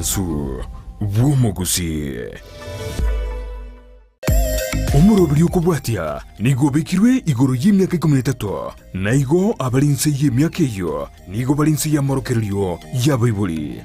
Omwansu bw'omogusii. Omoroberi okobwatia nigo obekirwe igoro y'emiaka ikomi na etato, na igo abare inse y'emiaka eyio nigo bare inse y'amorokererio y'abaibori.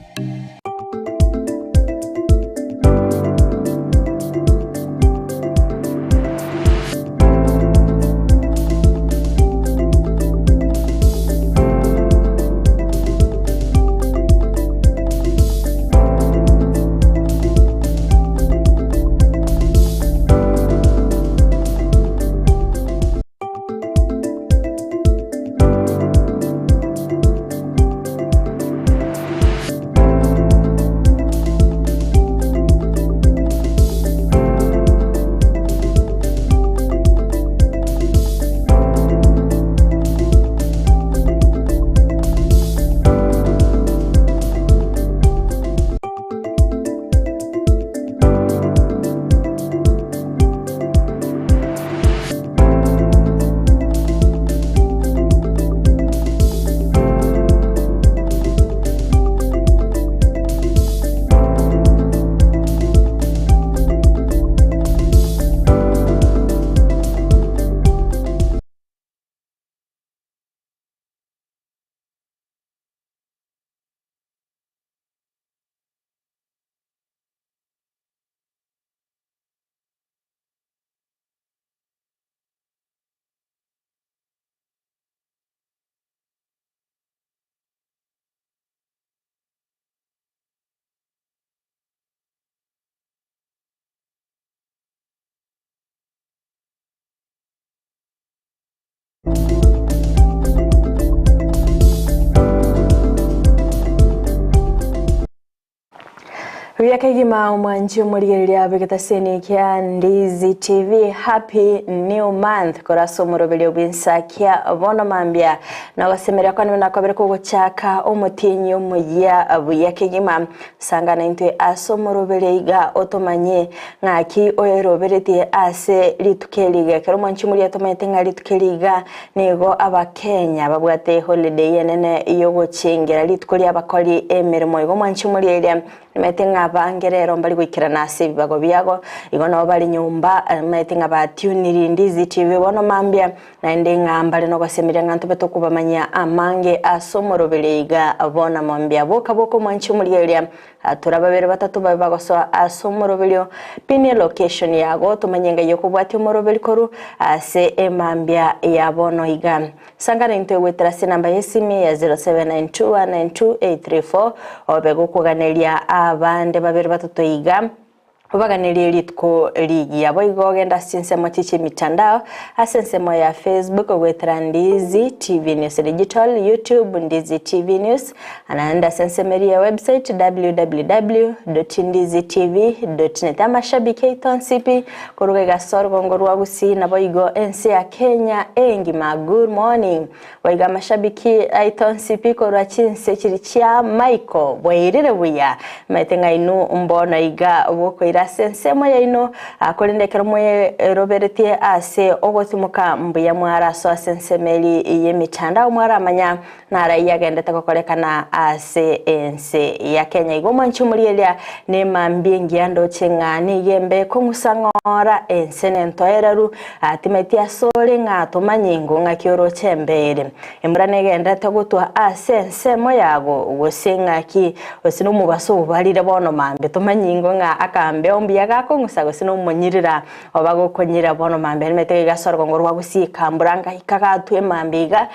Buya kegima omwanchi omorigereria bw'egetaseni kia Ndizi TV happy new month korase omoroberio bw'ensakia bono mambia nogosemeria kwane buna kwabere kogochaka omotienyi omoyia buya kegima Sangana intwe ase omoroberio iga otomanye ng'aki oeroberetie ase rituko eri iga. Ekero omwanchi omoria tomanyete ng'a rituko eri iga nigo abakenya babwate eholiday enene yogochengera rituko ri'abakori emeremo. Igo omwanchi omoria eria nimanyete ng'a abange rero mbari goikerana ase ebibago biago, igo nabo bare nyomba nimanyete ng'a batuniri Ndizi TV bono mambia Naende ng'a mbare nogosemeria ng'a ntobe tokobamanyia amange ase omoroberi iga bono mambia. Boka boka omwanchi omorigereria, tora babere batato babe bagosoa ase omoroberio, pin elocation yago tomanye ng'ai okobwatia omoroberi korwa ase emambia ya bono iga. Sangana intwe goetera ase enamba y'esimi ya 0792192834 obe gokoganeria abande babere batato iga. Obaganerie rituko rigiya. Boigo ogende ase chinsemo chie chi'emitandao, ase ensemo ya Facebook goetera Ndizi TV News Digital, YouTube Ndizi TV News, naende ase ensemo eria ya website www.ndizitv.net. Amashabiki aito onsi pi koruga iga ase orugongo rwa Gusii naboigo ense ya Kenya engima. Good morning. Boigo amashabiki aito onsi pi korwa chinse chiri chia Michael bwairire buya. Maete ng'a inwe mbono iga bokoira ase ensemo yaino, korende ekero mweroberetie ase ogotimoka mbuya mwarasoa ase ensemo eri y'emitandao mwaramanya narai agendete gokorekana ase ense ya Kenya. Igo mwanche omorieria nemambia engiya ndoche ng'a nigo embe kong'usa ng'ora ense nentoereru Timaeti asore ng'a tomanye ingo ng'aki oroche embere. Embura negenderete gotwa ase ensemo yago, gose ng'aki, gose nomobaso obarire bono mambia. Tomanye ingo ng'a akambeo mbuya gakong'usa gose nomonyirira oba gokonyirira bono mambia. Nimanyete iga ase orogongo rwa gusii ekambura ngaika gatwa emambia iga,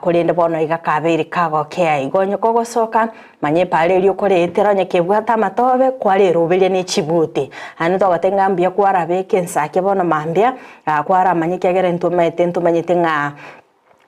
korende bono iga kabeire kagokea igo. Onye kogosoka Manya epaara eria okoretera onye kebwate amatobe, kwareroberia ne chibuti. Naende togoteba ng'a mbuya kwarabeka ensake bono mambia, kwaramanya ekiagera ntomanyete ntomanyete ng'a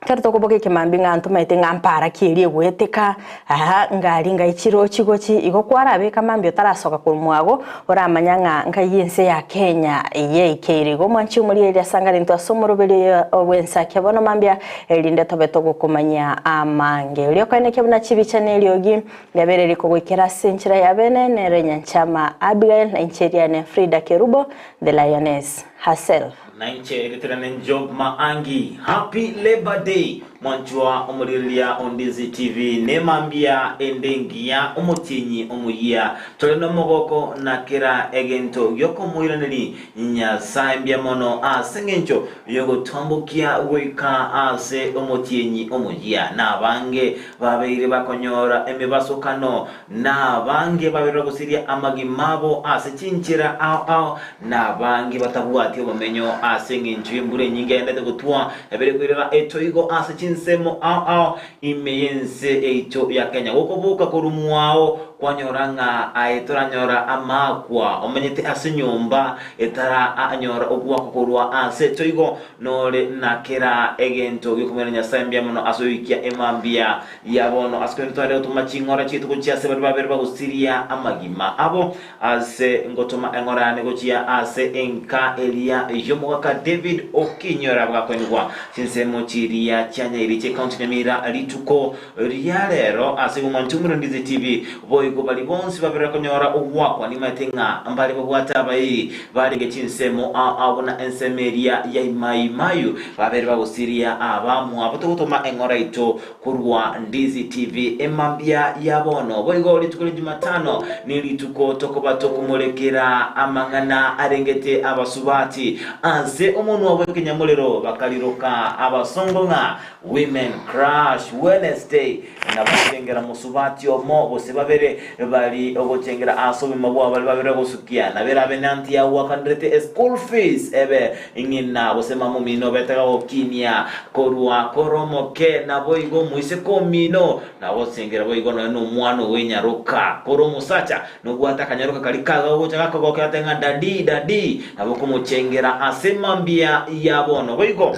ekero tokoboka ekemambia ng'a ntomanyete ng'a mpara ki eria egoeteka, aha ngari ngai chirochi gochi, igo kwarabeka mambia otarasoka korwa mwago, oramanya ng'a nkai ense ya Kenya yaikeire. Igo omwanchi omorigereria ase angare intwe ase omoroberi oyo bw'ensake bono mambia, Erinde tobe togokomanyia amange. Erio koenekia buna chibicha na eriogi riabeire rikogoikera ase enchera ya bene, nere Nyanchama Abigail, na inche eriane Frida Kerubo, the lioness herself. Na inche egeterane Job Maangi. Happy Labour Day! Mwanchwa omorigereria o Ndizi TV, nemambia ende engiya, omotienyi omoyia. Tore nomogoko na kera egento giokomoiraneri Nyasae mbuya mono ase engencho yogotwambokia goika ase omotienyi omoyia. Nabange babeire bakonyora emebasokano, nabange babeire bagosiria amagima abo ase chinchera ao ao, nabange batabwati obomenyo ase engencho y'embura enyinge yaendete gotwa, yabeire koirera etoigo ase chinsemo ao ao ime y'ense yaito ya Kenya. Gokoboka korwa mwao kwanyora ng'a aye toranyora amaakwa, omenyete ase enyomba etaranyora ogoakwa korwa ase etoigo, nore na kera egento gi'okomwena Nyasae mbuya mono ase ogoikia emambia ya bono. Ase korende tware gotoma ching'ora chiaito gochia ase baria babere bagosiria amagima abo, ase ngotoma eng'ora yane gochia ase enka eria y'omogaka David Okinyora bagakoinigwa chinsemo chiria chia Nyairi chi'ecounty Nyamira rituko ria rero ase omwancho Omorundizi TV. Boigo baria bonsi babere konyora ogoakwa nimaete ng'a mbare babwate abairi barenge chinsemo ao ao buna ensemo eria ya Imaimayu babere bagosiria abamwabo togotoma eng'ora yaito Korwa Ndizi TV emambia ya bono boigo rituko ria Jumatano nerituko tokoba tokomorekera amang'ana arengete abasubati ase omonwa bw'ekenyamorero bakariroka abasongo ng'a Women Crush Wednesday na gochengera mosubati omo gose babere bari ogochengera ase obogima bwabo bari babere gosukia na berabe nanti yagwakanirete eschool fees ebe Ng'ina gose mama omino obetega gokinia korwa kore omoke, naboigo omoiseke omino, na gosengera boigo nonya nomwana oo enyaroka. Kore omosacha, nobwate akanyaroka karia kagogocha gakogokera ate ng'a daddy, daddy, nabo okomochengera ase mambia ya bono. Boigo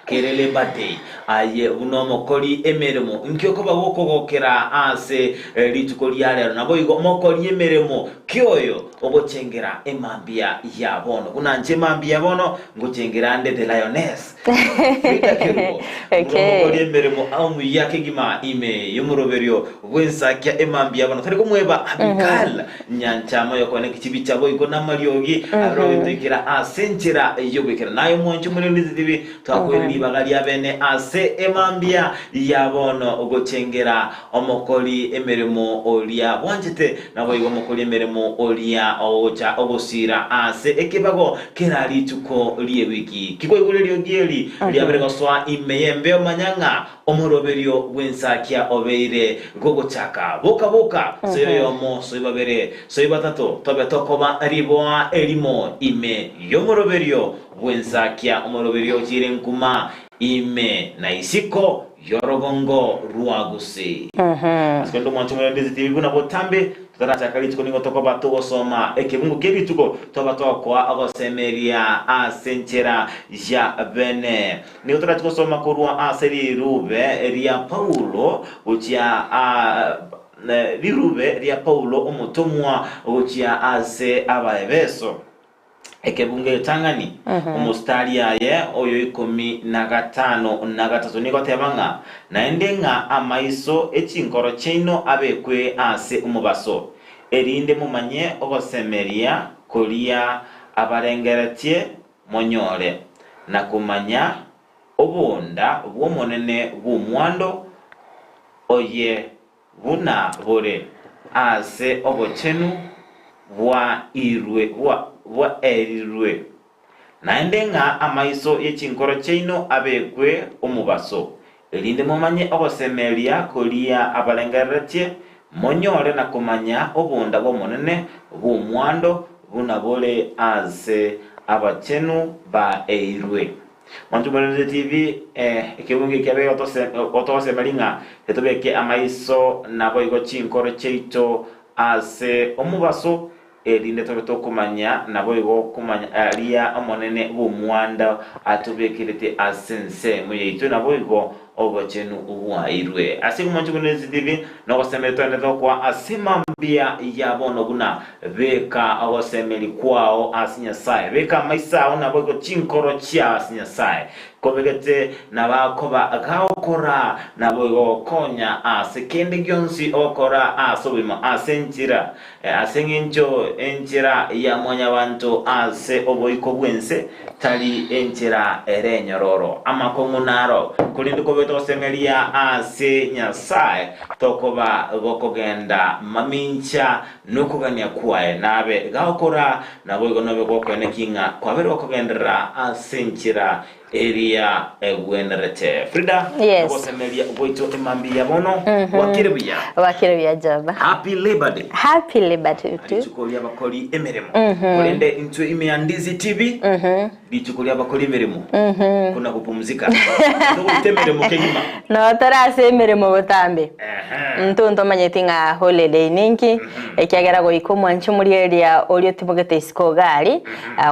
kere Labour Day, aye buna omokori emeremo, inki okoba gokogokera ase rituko ria rero? Naboigo mokori emeremo ki oyo ogochengera emambia ya bono? Buna inche emambia ya bono ngochengera nde the lioness Frida Kerubo, buna omokori emeremo omuya kegima ime y'omoroberio bw'ensakia emambia ya bono. Tari komweba Abigail Nyanchama yokoeneki chibicha boigo namariogi abere ogotoikera ase enchera y'ogoikera. Naye omwanchi omorende titibi twakoire ribaga ria bene ase emambia ya bono gochengera omokori emeremo oria bwanchete, naboigo omokori emeremo oria ogocha ogosiira ase ekebago kera rituko ri'ewiki. Ki kwaigure eriogi eri riabere gosoa ime y'embeo manya ng'a Omoroberio bw'ensakia obeire gogochaka. Boka, boka, soi oyomo, soi babere, soi batato, tobe tokoba riboa erimo ime y'omoroberio bw'ensakia, omoroberio ochiire nkuma ime na isiko y'orogongo rwa Gusii. Ase korende omwancho omorende tibi buna botambe, Totarachaka rituko nigo tokoba togosoma ekebungo kie rituko, twaba tokoa ogosemeria ase enchera ya bene. Nigo torache gosoma korwa ase rirube ria Paulo gochia rirube ria Paulo omotomwa gochia ase Abaebeso. Ekebungo egetang'ani, omositari aye oyo ikomi na gatano na gatato nigo oteba ng'a, Naende ng'a amaiso e chinkoro chiaino abekwe ase omobaso, erinde momanye ogosemeria koria abarengeretie monyore, na komanya obonda bw'Omonene bw'omwando oye buna bore ase obochenu bwaerirwe, naende ng'a amaiso ye chinkoro chiaino abekwe omobaso, erinde momanye ogosemeria koria abarengereretie, monyore na komanya obonda bw'Omonene bw'omwando buna bore ase abachenu baeirwe. Mwanche Omorembe TV, ekebungo eke kiabeire gotosemeria ng'a titobeke amaiso naboigo chinkoro chiaito ase omobaso, erinde tobe tokomanya naboigo komanya aria Omonene bw'omwando atobekerete ase ensemo yaito naboigo obochenu bwairwe. Ase igo mwanche Omorembe TV, nogosemeria togende tokoa ase mambia ya bono buna Beka ogosemeria kwao ase Nyasae, beka amaiso ao naboigo chinkoro chiao ase Nyasae. Kobegete nabakoba gagokora, naboigo gokonya ase kende gionsi ogokora ase obogima ase enchera, ase engencho enchera ya mwanyabanto ase oboiko bw'ense. Tari enchera ere enyororo, amakong'u naro, korende kobe togosemeria ase Nyasae, tokoba gokogenda mamincha nokogania kwaye, nabe gagokora, naboigo nobe gokoeneki ng'a kwabeire gokogenderera ase enchera eria egwenerete. Frida, Yes. ogosemeria gwaito emambia bono, gwakire buya. Gwakire buya Joba. Happy Labor Day. Happy Labor Day to. Rituko ri'abakori emeremo. Korende intwe ime ya Ndizi TV, rituko ri'abakori emeremo, kuna kupumzika. Togoita emeremo kegima. No tore ase emeremo botambe. Ehe. Intwe ntomanyeti ng'a holiday ninki, ekiagera goika omwanchi omorieria oria otimogete isiko iga aria,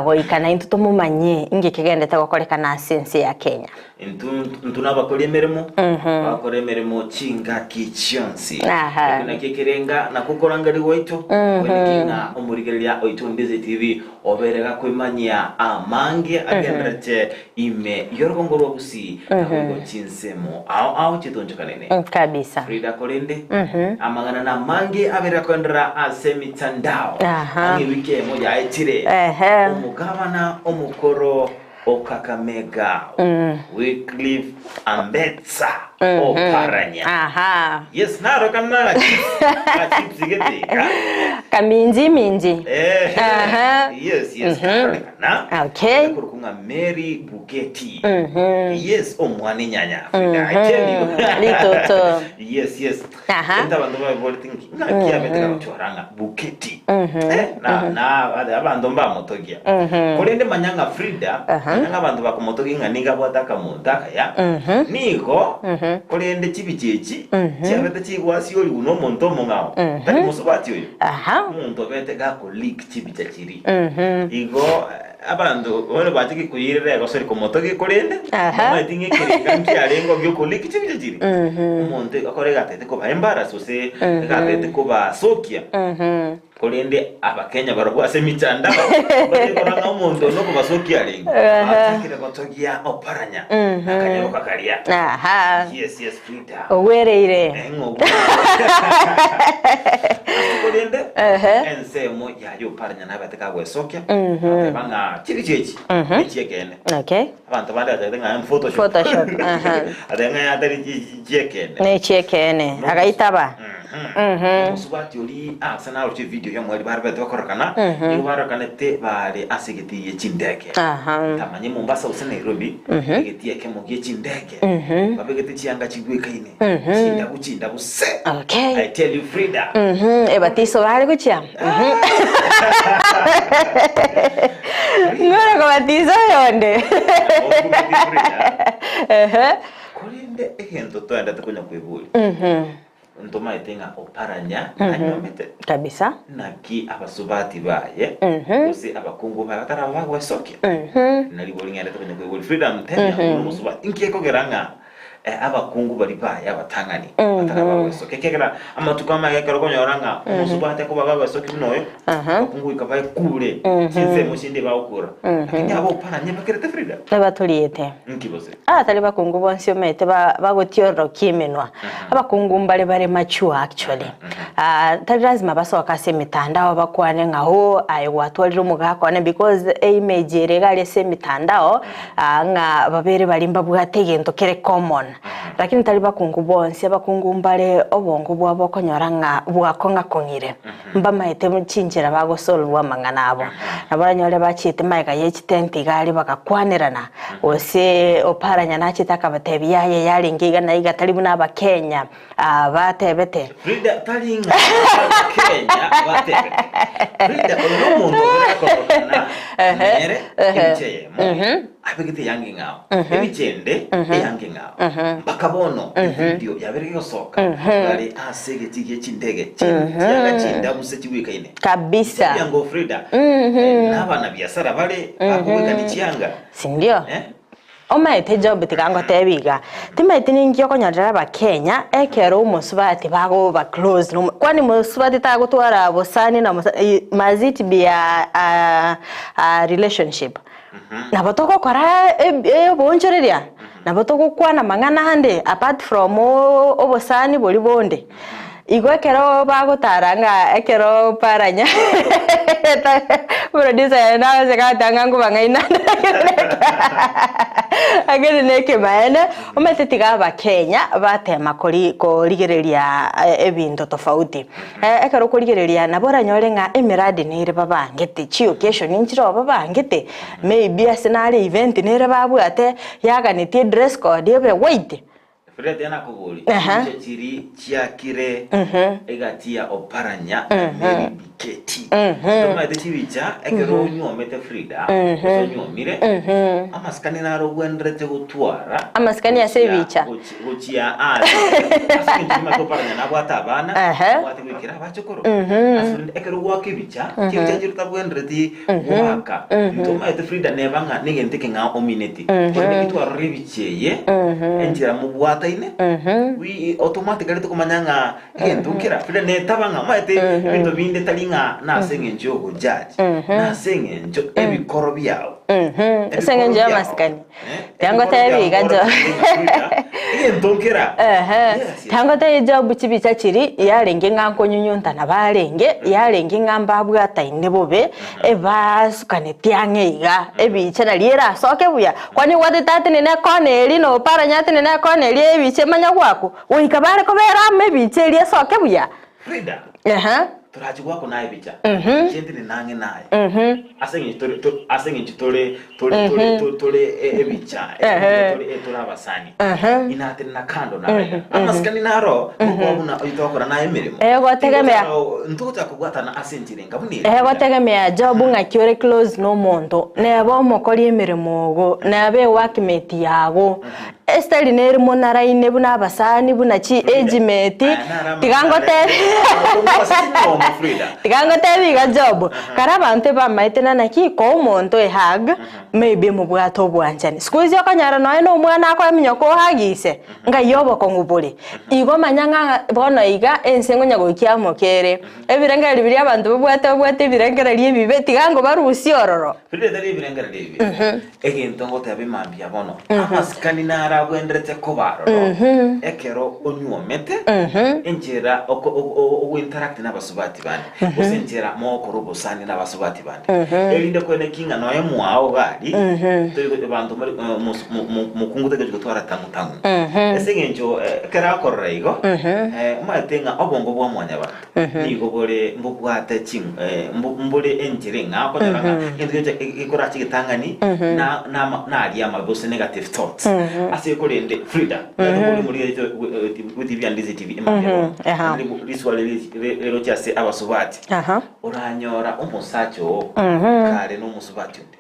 goika naintwe tomomanye inki kegenderete gokorekana ase ense ya Kenya. Intwe nabakori emeremo, bakore emeremo chingaki chionsi. Aha. Ekio nakio ekerenga na kokorangeria gwaito, koeneki ng'a omorigereria oito Ndizi TV obere gakoimanyia amange agenderete ime y'orogongo rwa Gusii naboigo chinsemo ao ao chitonchokanene. Kabisa. Frida korende amang'ana namange abere akoenderera ase emitandao Aha. ang'e ewiki eyemo yaetire. Ehe. Omogabana omokoro o Kakamega, Wycliffe Ambetsa Oparanya. Aha. Yes, naro kana chips gete iga. Kaminji minji. Eh, Aha. yes, karorekana. Okay. Ekoroku ng'a Mary Buketi. Yes, omwana enyanya. Frida, I tell you. Ritoto. Yes. Aha. Ente abanto babeborete nki ng'aki abete gagochora ng'a Buketi. Eh, na na abanto mbamotogia. Korende manya ng'a Frida, manya ng'a abanto bakomotogia ng'a nigo abwate akamonto akaya. Nigo korende chibicha echi chiabete chigwasiorigwa buna omonto omong'ao. Tari mosubati oyo. Aha. Omonto obete gako leak chibicha chiria. Igo Abanto bono bachake koyirera egosori komotogia, korende Aha. bamaete ng'a ekerenga nkiarenge gi'okoria ekichiko chiri. Omonto akore egatete koba embarrass gose egatete kobasokia, korende abakenya barabwo ase emitandao mbare korora ng'a omonto one okobasokia arenge, bachakire gotogia oparanya na akanyaroka karia. Aha. Yes, Frida. Ogwereire. Eh, ng'a ogwereire. Ase korende Ehe. ensemo yaye oparanya nabete kagwesokia, agateba ng'a chibicha echi nechi'ekeene. Okay. Abanto bande batebete ng'a em photoshop. Photoshop, aha. Ateba ng'a yatari chi'ekeene. Nechi'ekeene. Agaitaba. Omosubati oria ase naroche evideo y'omweri barabete bakorokana, nigo barokanete bare ase egetii gie chindege. Aha. Ntamanye Mombasa gose Nairobi, egetii ekemo gie chindege. Babegete chianga chigwekaine, chindabu chindabu se. Okay. I tell you Frida. Ebatiso bare gochia. Ng'ore kobatisa oyonde. Ehe. Korende egento toendete konya kweboria, ntomaete ng'a oparanya nanyomete. Kabisa. Naki abasubati baye gose abakungu baye bataraba bagwesokia? Naribori ng'endete konya kweboria Freedom tebia buna omosubati inki ekogera ng'a eh, abakungu baria baye abatang'ani bataraba bagwesokia ekiagera amatuko amaye ekero okonyora ng'a omosubati akoba gagwesokia buna oyo abakungu goika baekure chinsemo chinde bagokura lakini aba oparanye bakerete Frida Ebatoriete. inki gose? Abatari bakungu bonsi omanyete ba bagotiororokia emenwa. Abakungu mbare bare mature actually. Ah, tari lazima basoke ase emitandao bakwane ng'a oh aye gwatwarire omogaka one because eimage ere iga aria ase emitandao ah ng'a babere baria mbabwate egento kere common. Lakini tari bakungu bonsi, abakungu mbare obongo bwabo okonyora ng'a bwakong'akong'ire. Mbamaete chinchera bagosolve amang'ana abo. Nabo oranyore bachiete magega ye chitenti iga aria bagakwanerana, gose oparanya nachete akabatebia yaya yarenge iga na iga tari buna abakenya batebete. Frida tari ng'a abakenya batebete. Frida oyo nomonto obere akorokana nere ebicha eyemo abegete eyange eng'ao ebicha ende eyange eng'ao mpaka bono evidio yabere gegosoka bare ase egetii gie chindege chianga chindabu se chigwekaine Kabisa. Chianga Frida eh, nabana biasara bare bakogwekani chianga Sindio? eh? Omaete Job tiga ngotebie iga, timaeti ninki okonyorera abakenya ekero omosubati bagoba close nomo kwani mosubati tagotwara bosani na mosa must it be a a a relationship? Nabo togokora oboonchoreria, nabo togokwana amang'ana ande apart from obosani boria bonde. Igo ekero bagotara ng'a ekero paranya producer yaye nagoseka agoteba ng'a nkobang'aina lakini nekemaene, omanyete tiga abakenya batema kori korigereria ebinto tofauti. Ekero okorigereria nabo oranyore ng'a emiradi nere babangete, chioccasion nchire babangete, maybe ase nare event nere babwate yaganetie edress code ebe white. Fred anakoborie, Aha. Chinche chiri chiakire egati ya Oparanya na Mary Biketi. Tomaete chibicha ekero onyuomete Frida, gose onyuomire, amasikani naro ogwenerete gotwara Amasikani ase gochia- ebicha. gochi- gochia ase ase eng'encho nimate Oparanya nabwate abana, Ehe. nabwate goikera abachokoro. Ase rende ekero gwaka ebicha, chibicha nchire otabwenereti goaka. Ntomaete Frida neba ng'a negento ekeng'ao omineti. Korende ki twarora ebicha eye, enchera mobwataine, we automatically tokomanya ng'a egento nkera. Frida netaba ng'a omanyete ebinto binde tari ng'a nase eng'encho ya ogojudge, nase eng'encho ebikoro biao. Ase eng'encho Ebikoro biao, y'amasikani. eh, Tiga ebikoro ngotebi biao iga Jo. mborokia ng'a Frida, egento nkera. Ehe. Yes, yes. Tiga ngotebi Job chibicha chiria, yarenge ng'a nkonyunyuntana barenge, yarenge ng'a mbabwataine bobe, Ebasukanetie ang'e iga, ebiche nario erasoke buya. Kwani gwatete atenene ekona eria na oparanya atenene ekona eria ebiche emanya goakwa, goika bare kobera amo ebiche eria esoke buya. Frida, Ehe. torachi goakwa naye ebicha, inche ntenene ang'e naye, ase eng'encho tore to- ase eng'encho tore tore tore to- tore e- ebicha, Ehe. tore tore abasani, Ehe. inatenena kando naye. Amasikani naro, ngokoa buna oyio togokora naye emeremo. Eh, gotegemea. Ntogochaka kobwatana ase enchera Egotegemea Job ng'aki ore close nomonto, neba omokori emeremo ogo, neba eworkmate yago. Esteri nere monaraine buna abasani buna chi age mate, tiga ngotebi tiga ngotebi iga Job, kare abanto ebamaete na naki koa omonto ehug maybe mobwate obwanchani. Siku hizi okonyora nonye na omwana akoeminyoka ohug ise. Ngai obokong'u bore. Igo manya ng'a bono iga ense ngonya goikia amo kere. Ebirengererio biria abanto babwate babwate ebirengererio ebibe, tiga ngobarusie ororo. Biria bitari ebirengererio ebibe, egento ngoteba mambia bono, amasikani naro abwenerete koba aroro ekero onyuomete, enchera oko- o- o- ogointeract nabasubati bande, gose enchera mogokora obosani nabasubati bande. Erinde koeneki ng'a nonya mwao iga aria, tori go- abanto mbari mos- mo- mo- mokungu tari gochia gotwara tang'u tang'u. Ase eng'encho ekero akorora igo, omanyete ng'a obongo bwa mwanyabanto nigo bore mbobwate ching mbo- mbore enchera eng'ao okonyora ng'a egento gecha gekorache egetang'ani na nama naria amabe gose negative thoughts. Ase korende Frida, omanyete mbori omorigereria bwe TV ya Ndizi TV emambia bono, naende riswali ri riroche ase abasubati. Oranyora omosacha oo kare nomosubati onde,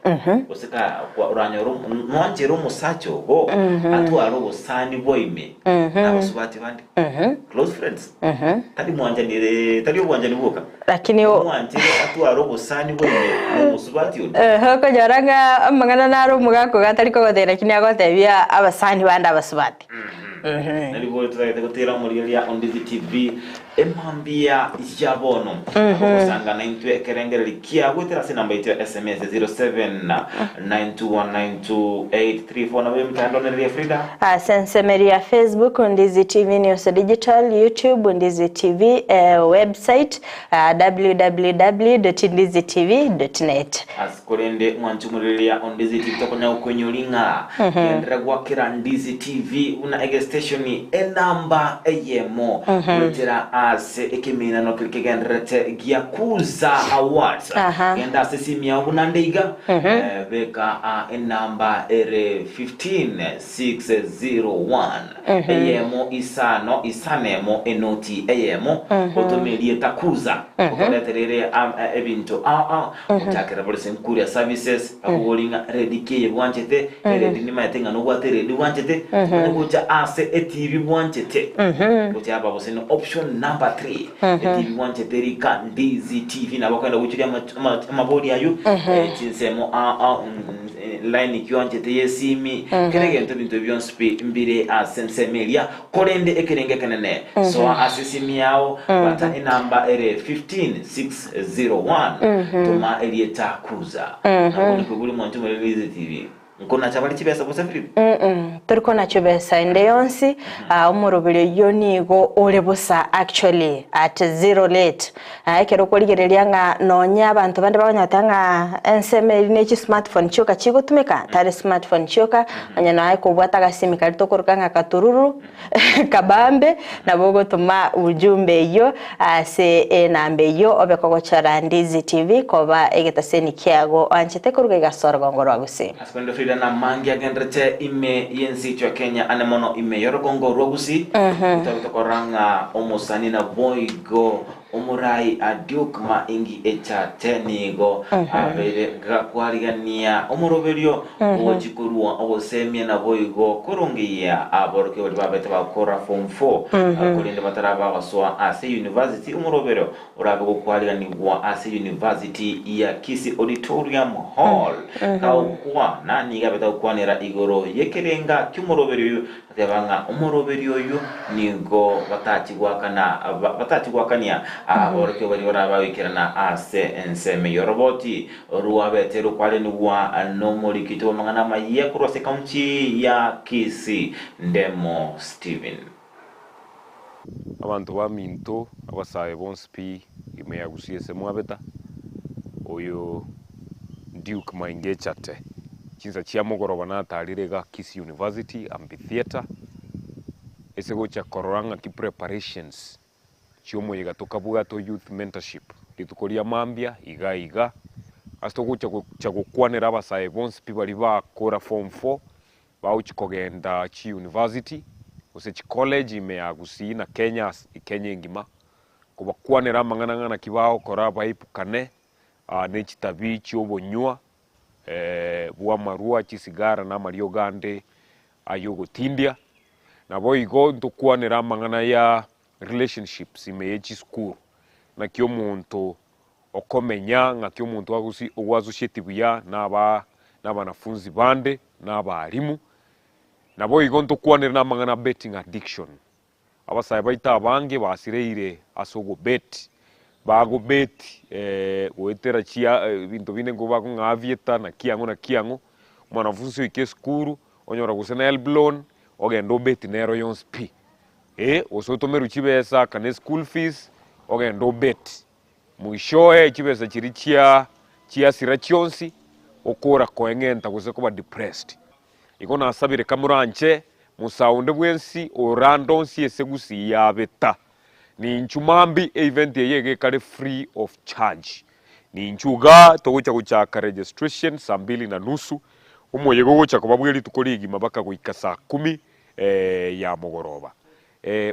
gose ka oranyora nwanchere omosacha ogo atware obosani bwa ime nabasubati bande, close friends, tari mwanchani tari obwanchani bwoka, Lakini o- mwanchere atware obosani bwa ime nomosubati onde. Ehe, okonyora ng'a amang'ana naro omogaka ogo atari kogotebia lakini agotebia abasani bande abasubati. Nari totagete gotera omorigereria Ondizi TV emambia ya bono agogosanga naintwe ekerengereri kia goetera ase enamba yaito ya SMS 0792192834 nabo emitandao nereria Frida. Ase ensemeri ya Facebook Ndizi TV News Digital, YouTube Ndizi TV, eh, website ah, www.ndizitv.net. Ase korende mwanche omorigereria Ondizi TV tokonya gokoinyori ng'a genderera gwakera Ndizi TV buna egestation enamba eyemo goetera ase ekeminano keria kegendererete gia Kuza Awards. Genda ase esimi yao buna nde iga beka enamba ere 15601 eyemo isano isano emo enoti eyemo otome erieta Kuza okoretere ere ebinto ao ao Gochakera bore ase Nkuria Services, akobori ng'a redi ki eye bwanchete, eredi nimaete ng'a nobwate eredi bwanchete, tomanye gocha ase etibi bwanchete. Gocha aba gose ne option number 3, etibi bwanchete rika Ndizi TV nabo okogenda goichoria ama- ama- amabori aywo, chinsemo a- a- line ki oanchete y'esimi, kera egento ebinto ebi bionsi pi mbire ase ensemo eria. Korende ekerengo ekenene, soa ase esimi yao, bata enamba ere 15601, toma erieta Kuza. Nabo nikwegure mwanche omorero Easy TV. Nkonacha bare chibesa gose Filipo? Mm tori kona chibesa ende yonsi omoroberi oyio nigo ore bosa actually at zero rate. Ekero okorigereria ng'a nonye abanto bande bakonyara goteba ng'a ensemo eri ne chismartphone chioka chigotumeka, tari smartphone chioka, onye nonya kobwate agasimi karia tokoroka ng'a katururu kabambe, nabo ogotoma ujumbe eyio ase enamba eyio obe kogochora Ndizi TV koba egetaseni kiago oanchete koruga iga ase orogongo rwa Gusii. Ase korende Frida namange agenderete ime y'ense yaito ya Kenya ane mono ime y'orogongo rwa Gusii, totabe tokorora ng'a omosani naboigo Omorai a Duke Maingi Echate nigo abeire gakwarigania omoroberio ogochia korua ogosemia naboigo korongeyia aborokigwa baria babete bagokora form four korende bataraba gosoa ase university omoroberio orabe gokwariganigwa ase university ya Kisii Auditorium Hall kagokwana nigo abete gokwanera igoro yekerenga kiomoroberio oyo Ateba ng'a omoroberio oyio nigo batachia goakana batachia goakania aborokigwa baria barabe bagoikerana ase ensemo y'oroboti rwabete rokwarenigwa nomorikito bw'amang'ana amayia korwa ase ekaunti ya Kisii, Ndemo Stephen. Abanto baminto abasae bonsi pi ime ya Gusii ase mwabeta, oyo Duke Maingechate. Chinsa chia mogoroba natarire iga Kisii University Amphitheatre ase gocha korora ng'aki preparations chiomoyega tokabwate o youth mentorship rituko ria mambia iga iga ase togocha gocha gokwanera abasae bonsi pi baria bakora form four bagochi kogenda chi university gose chi college ime ya Gusii na Kenya ase Kenya engima kobakwanera amang'ana ng'a naki bagokora baepukane ne chitabi chi'obonywa bw'amarwa, chisigara na amariogo ande ay'ogotindia. Naboigo ntokwanere amang'ana ya relationships ime ye chisukuru, naki omonto okomenya, ng'aki omonto agosi ogoassociate buya na aba na abanafunzi bande, na abalimu. Naboigo ntokwanere na amang'ana betting addiction. Abasae baito abange basireire ase ogobeti, bagobeti goetera chia ebinto binde nko bakong'a aviator naki ang'o naki ang'o, omwanafunsi oika esukuru onyora gose na helb loan ogenda obeti nero yonsi pi, eh gose otomerwe chibesa akane eschool fees ogende obeti, mwishowe chibesa chiria chia chiasira chionsi okora koeng'enta gose koba depressed. Igo nasabire kamoranche Musa onde bwensi orandonsie ase gusii yabeta. Ninchu mambi event eye iga ekare free of charge. Ninchu igaa togocha gochaka registration saa mbili na nusu, omoyega ogocha koba bwe rituko rigima baka goika saa kumi ya mogoroba.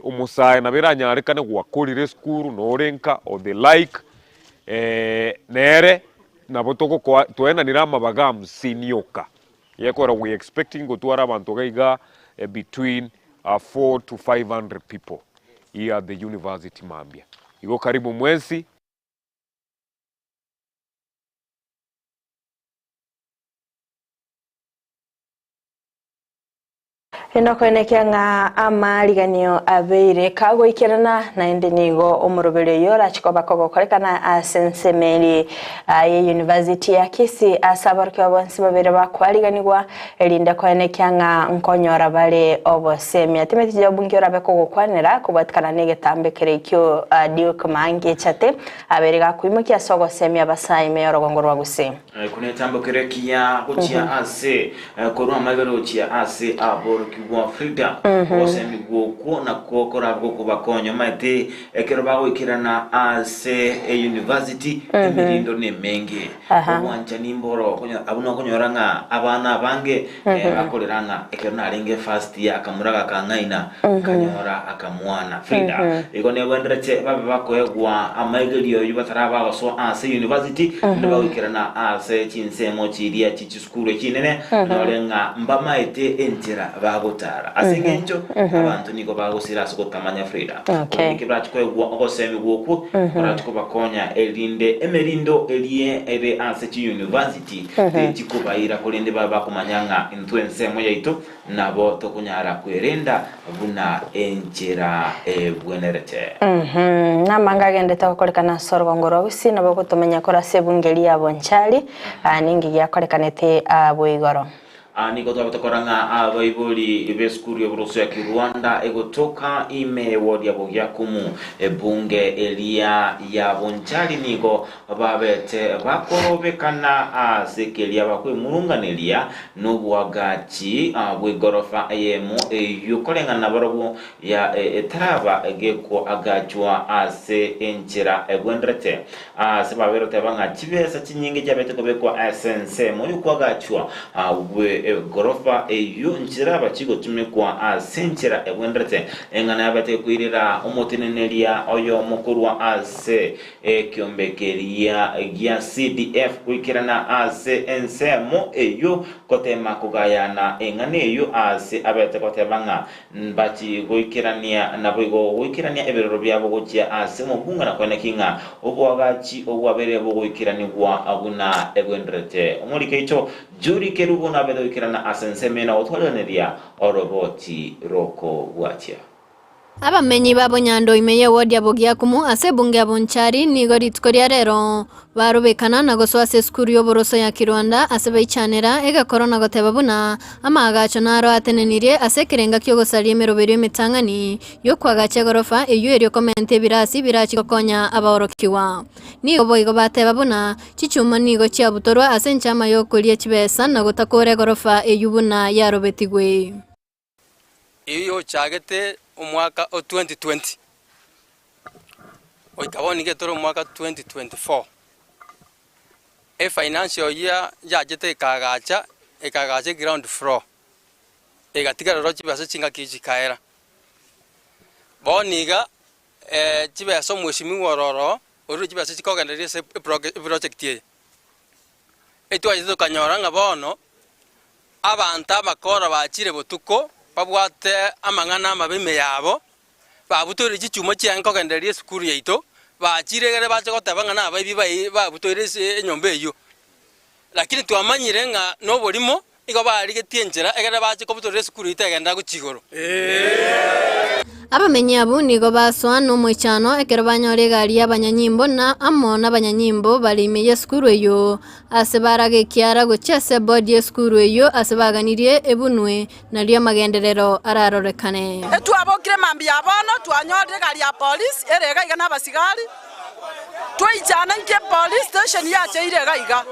Omosae nabo eranyarekane gwakorire esukuru nore nka or the like, nere nabo togokoa twaenanire amabaga hamsini oka. Gekogera we expecting gotwara abanto iga iga between 4 to 500 people here at the university mambia. Igo karibu mwensi. Inokoenekia ng'a amariganio abeire kagoikerana, naende nigo omoroberi oyio orache koba kogokorekana ase ensemo eria ye University ya Kisii ase aborokigwa bonsi babere bakwariganigwa, erinde koenekia ng'a nkonyora bare obosemia. Timothy Job nki orabe kogokwanera kobwatikana negetambe kere ekio Duke Maangichate abeire gakoimokia ase ogosemia abasae ime y'orogongo rwa Gusii. Kunetambokera ekiya gochia ase korwa amaiga gochia ase aborokigwa Frida, ogosemigwa okwo nakwo korabe gokobakonya omanyete ekero bagoikerana ase eyunivasiti emerindo nemenge. Obwanchani mboro abwo nokonyora ng'a abana abange bakorera ng'a ekero narenge first year akamura gakang'aina nkanyora akamwana. Frida, igo negwenderete babe bakoegwa amaigerio ayio bataraba bagosoa ase university, naende bagoikerana ase chinsemo chiria chie chisukuru echinene, nore ng'a mbamaete enchera bagotara. Ase engencho abanto nigo bagosira ase ogotamanya Frida. Okay. Korende kebarache koegwa ogosemigwa okwo, korache kobakonya erinde emerindo erie ere ase chiuniversity techikobaira, korende babe bakomanya ng'a intwe ensemo yaito Nabo tokonyara kwerenda buna enchera ebwenerete. Namanga agendete gokorekana ase orogongo rwa Gusii nabo ogotomanya korwa ase ebunge ria Bonchari, ninki giakorekanete abwo igoro. Aa nigo twabete korora ng'a abaibori b'esukuru y'oboroso ya Kirwanda egotoka ime ewodi ya Bogiakumu, ebunge eria ya Bonchari nigo babete bakorobekana ase keria bakwemurunganeria noboagachi bw'egorofa eyemo eyio koreng'ana nabarobwo ya etaraba gekoagachwa ase enchera egwenderete. Ase babeire goteba ng'a chibesa chinyinge chiabete kobekwa ase ensemo y'okoagachwa gw'egorofa eyio nchiraba chigotumekwa ase enchera egwenerete. Eng'ana yabete koirera omoteneneria oyomo korwa ase ekiombe keria gia CDF goikerana ase ensemo eyio gotema kogayana eng'ana eyio ase abete goteba ng'a Mbachi goikerania, naboigo goikerania ebirero biabo gochia ase omobunga na koeneki ng'a oboagachi obwabere bogoikeranigwa buna egwenderete. Omoriki oito Julie Kerubo nabete goikerana ase ensemo eye na gotwarigereria oroboti rokobwatia. Abamenyi ba Bonyando ime y'ewodi ya Bogiakumu ase ebunge ya Bonchari nigo rituko ria rero barobekana na gosoa ase esukuru y'oboroso ya Kirwanda ase baichanera egekoro na goteba buna Amaagacho naro atenenirie ase ekerenga ki'ogosaria emeroberio emetang'ani y'okoagacha egorofa eyio erio komenta ebirasi birachie gokonya abaorokigwa. Nigo boigo bateba buna chichuma nigo chiabutorwa ase enchama y'okoria chibesa na gotakora egorofa eyio buna yarobetigwe. Eyio yochagete omwaka o 2020 goika bono nigo etore omwaka 2024. Efinancial year yachete ekaagacha, ekaagacha eground floor, egatigara ero chibesa chingaki chikaera. Bono iga chibesa omweshimiwa oro oroo, orure chibesa chikogendereria ase eproject eye. Etwachete tokanyora ng'a bono, abanto abakora bachire botuko, babwate amang'ana amabe ime yabo, Babutoire chichuma chiaye nkogendereria esukuru yaito, bachire egere bache goteba ng'a nabaibi bai babutoire ase enyomba eyio. Lakini twamanyire ng'a noborimo, igo barigetie enchera egere bache kobutorera esukuru yaito egenderere gochia igoro. Abamenyi abwo nigo basoa nomoichano ekero banyora egari y'abanyanyimbo na amo nabanyanyimbo bare ime y'esukuru eyio, ase baraga ekiara gochia ase ebodi y'esukuru eyio ase baganirie ebunwe Nario amagenderero ararorekane. Etwabokire mambia ya bono, twanyorire egari ya polisi ere iga iga na abasigari, twaichana inki epolice station yacheire iga iga.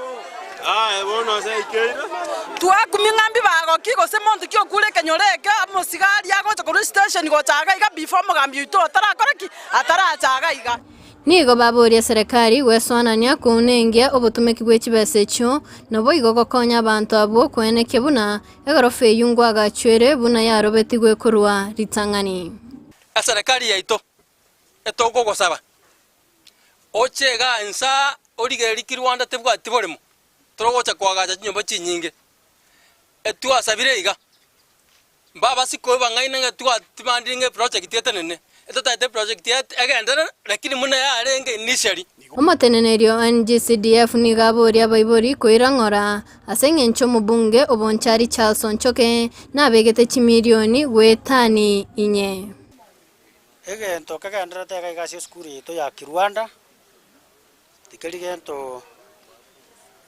Twakumia ng'a mbibago ki gose monto ki okure ekenyoro eke, omosigari agocha korwa estation gocha iga iga before omogambi oito atarakora ki? Ataracha iga iga. Nigo baboria eserekari gwesoanania kounengia obotomeki bwe chibesa echio, naboigo gokonya abanto abwo koenekia buna Egorofa eyio ngwagachwere buna yarobetigwe korwa ritang'ani. Eserekari yaito etogogosaba oche igaa insa origererie ki Rwanda tebwati boremo torogocha koagacha chinyomba chinyinge. Etwasabire iga mbabasike bang'aine ng'a twatibandire ng'a eproject etenene, etotagete eproject egenderere lakini buna yarenge initially. Omoteneneri o NGCDF nigo aboria abaibori koira ng'ora ase engencho omobunge o Bonchari Charles Onchoke nabegete chimilioni goetani inye. Egento kegendererete iga iga ase esukuru yaito ya Kirwanda, tikeri gento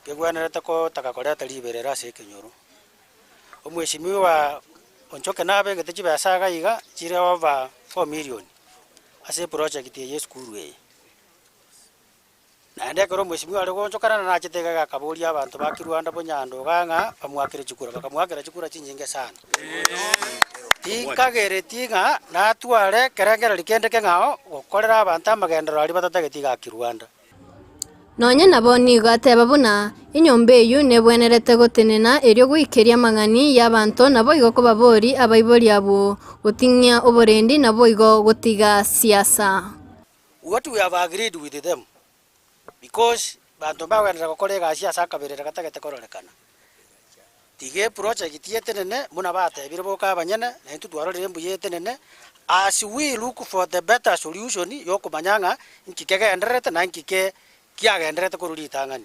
kegwenerete kotaka koreta riberera ase ekenyoro. Omweshimiwa Onchoke nabegete chibesa iga iga chire over 4 million ase eproject eye ya esukuru eye. Naende ekero omweshimiwa are goonchokana nachete iga iga akaboria abanto ba Kirwanda Bonyando iga ng'a bamoakere chikura, bakamoakera chikura chinyinge sana. Tinkagereti ng'a natware ekerengererio kende keng'ao gokorera abanto amagenderero aria batatageti iga Kirwanda. Nonya nabo nigo ateba buna enyomba eyio nebwenerete gotenena erio goikeria amang'ani y'abanto naboigo kobabori abaibori abwo goting'ia oborendi naboigo gotiga siasa. What we have agreed with them because banto mbagoenderera gokora egasi ase akaberera gatagete kororekana. Tiga eproject etenene buna batebire boka abanyene na intwe twarorire mbuya etenene as we look for the better solution yokomanya ng'a nki kegendererete na nki ke kiagendererete korwa ritang'ani.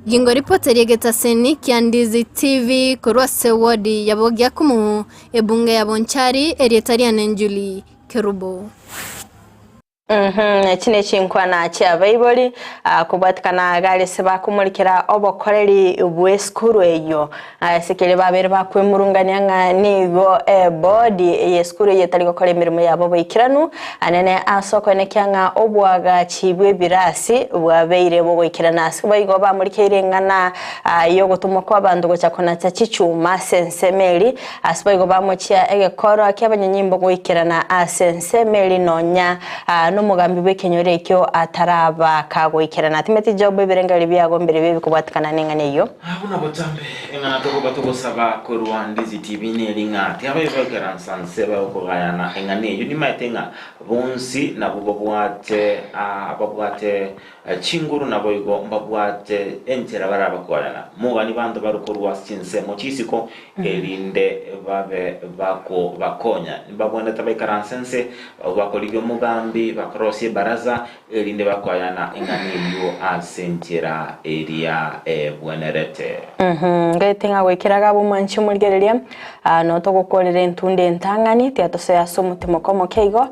Gingo ripoti ri'egetaseni kia Ndizi TV korwa ase ward ya Bogiakumu, ebunge ya Bonchari, erieta riane Njuli Kerubo. Echi nechinkwana chi'abaibori, kobwatikana iga ase bakomorikera obokoreri bw'esukuru eyio. Ase keria babeire bakwemurungania ng'a nigo ebodi y'esukuru eyio etari gokora emeremo yabo boikeranu, anene ase okoenekia ng'a oboagachi bw'ebirasi bwabeire bogoikerana. Ase boigo bamorikeire eng'ana y'ogotomwa kw'abanto gocha konacha chichuma ase ensemo eria, Ase boigo bamochia egekoro ki'abanyanyimbo goikerana ase ensemo eria nonya nomogambi bw'ekenyoro ekio ataraba kagoikerana. Timothy Job ebirengererio biago mbiribio bikobwatikana neng'ana eyio. Buna botambe eng'ana tokoba togosaba korwa Ndizi TV neri ng'a tiababe baikaransa nse bagokogayana eng'ana eyio nimaete ng'a bonsi nabwo babwate babwate Chinguru naboigo mbabwate enchera barabakoyana. Moganie banto bare korwa ase chinsemo chi'isiko, erinde babe bakobakonya. Mbabwenerete baikaranse inse, bakorigia omogambi, bakorosia ebaraza, erinde bakoyana eng'ana eyio ase enchera eria ebwenerete. Ngaete ng'a goikera iga ab'omwanchi omorigereria, notogokorera entunda entang'ani, tiga tosoe ase omotimoko omoke igo,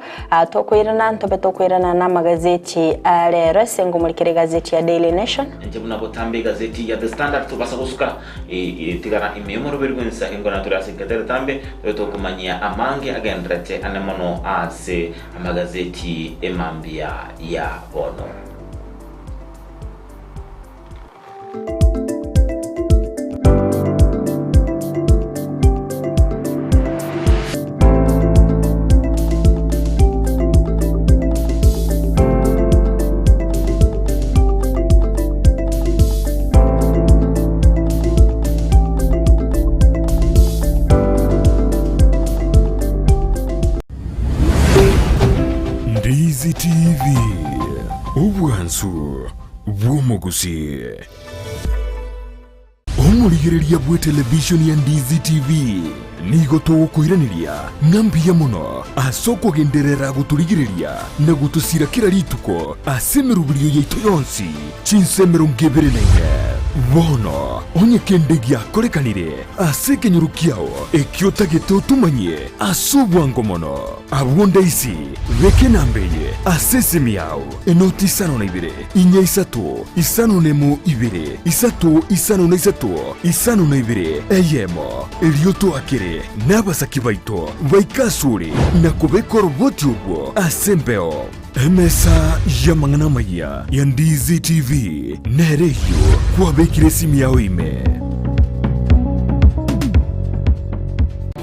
Tokoirana ntobe tokoirana namagazeti a rero ase ngomorikera egazeti ya Daily Nation. Inche buna botambe egazeti ya The Standard tobasa gosuka tigara ime y'omoroberi bw'ensa engoro tore ase engeto eretambe tobe tokomanyia amange agenderete ane mono ase amagazeti emambia ya bono. Ndizi TV, obwansu bw'omogusi. Omorigereria bw'etelevishoni ya Ndizi TV nigo togokoiraneria ng'a mbuya mono ase okogenderera gotorigereria na gotosira kera rituko ase emeroberio yaito yonsi chinsa 24. Bono onye kende giakorekanire ase ekenyoro kiao ekio otagete otomanyie ase obwango mono, abwo ndaisi beka enamba eye ase esimi yao. Enoti isano na ibere, inya isato, isano nemo ibere, isato isano na isato, isano na ibere, eyemo. Erio toakere nabasaki baito baike asore na kobeka oroboti orwo ase embeo. Emesa y'amang'ana amayia ya Ndizi TV nere eyio kwabekire esimi yao ime.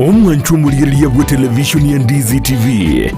Omwanchwa omorigereria bw'etelevishoni ya Ndizi TV,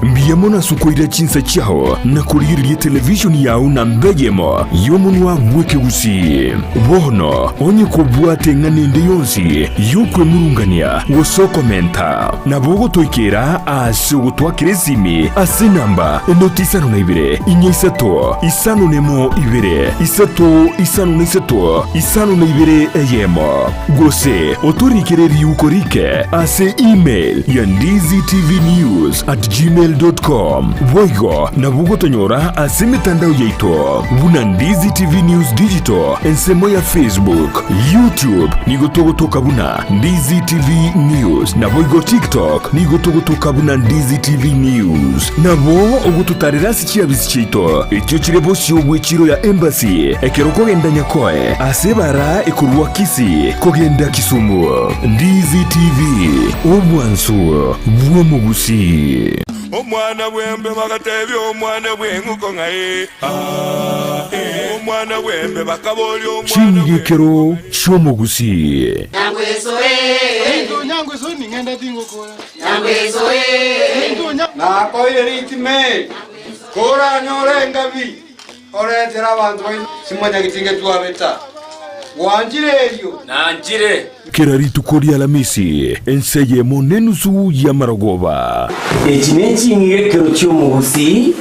mbuya mono ase okoira chinsa chiao na korigereria etelevishoni yao namba eyemo y'omonwa bw'ekegusii. Bono onye kobwate eng'ana ende yonsi y'okwemurungania gose okomenta, nabo ogotoikera ase ogotwakera esimi ase enamba enoti isano na ibere, inya isato, isano nemo ibere, isato isano na isato, isano na ibere eyemo. Gose otorikere riuko rike ase email ya ndizitvnews@gmail.com. Boigo nabo ogotonyora ase emetandao yaito buna Ndizi TV News Digital ensemo ya Facebook, YouTube nigo togotoka buna Ndizi TV News naboigo TikTok nigo togotoka buna Ndizi TV News. Nabo ogototarera ase chiabisi chiaito echio chire bosio bw'echiro ya Embassy ekero okogenda Nyakoe ase ebara ekorwa Kisii kogenda Kisumu. Ndizi TV, obwansu bw'omogusii. Omwana bw'embe bagatebia omwana bw'eng'uko ng'a ee, aa, ee. Omwana bw'embe bakaboria omwana bw'eng'uko. Ching'igekero chi'omogusii. Nakoire ritime, koranyore engabi, oretere abanto baino simonyageti ngetwabeta. Gwanchire erio? Nanchire. Kera rituko ri'Alamisi, ense eyemo nenusu y'amarogoba. Echi neching'igekero chi'omogusii,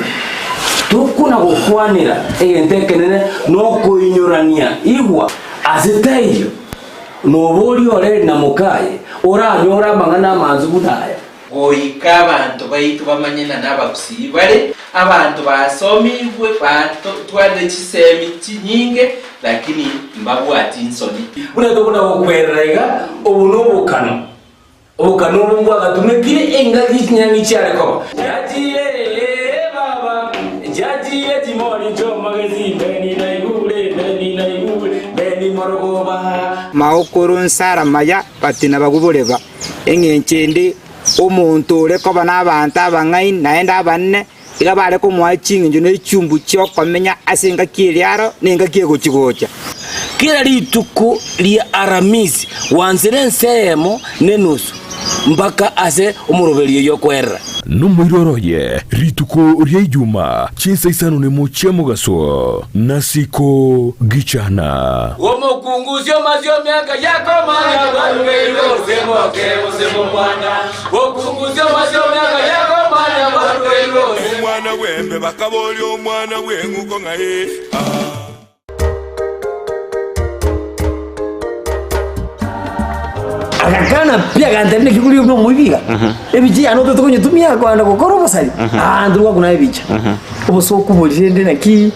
tokona gokwanera egento ekenene nokoinyorania igwa ase taiyo. Noboria ore na mokaye, oranyore amang'ana amansu buna aya. Goika abanto baito bamanye ng'a nabagusii bare, abanto basomigwe, batwarire chisemi chinyinge, lakini mbabwati nsoni. Buna tokona gokwerera iga, obo nobokano. Obokano obo mbwagatumekire engaki chinyangi chiare koba. Chiachire baba. Maokoro nsara maya batina bagwo boreba, eng'encho ende omonto ore koba nabaanto abang'aini naende abanene, iga bare komoa ching'encho ne chiumbu chi'okomenya ase engaki eria aro na engaki egochi-gocha. Kera rituko ria Aramisi gwansire ense eyemo nenusu mpaka ase omoroberio oyio okwerera. Nomoiroro oye rituko ria Ijuma chinsa isano nemo chia mogaso, nasiko gichana. Omokungusia omasio miaka yakomanya barugeirwe gose moke gose momwana. Okungusia omasio miaka yakomanya barugeirwe gose. Omwana bw'embe bakaboria omwana bw'eng'uko ng'ai? Ah. Agakana pi agantebia naki kori buna omoibi iga, ebicha yane otagete konyetumia kogenda gokora obosari, aa intwe gwakuna ebicha. Obosoku boria rende naki,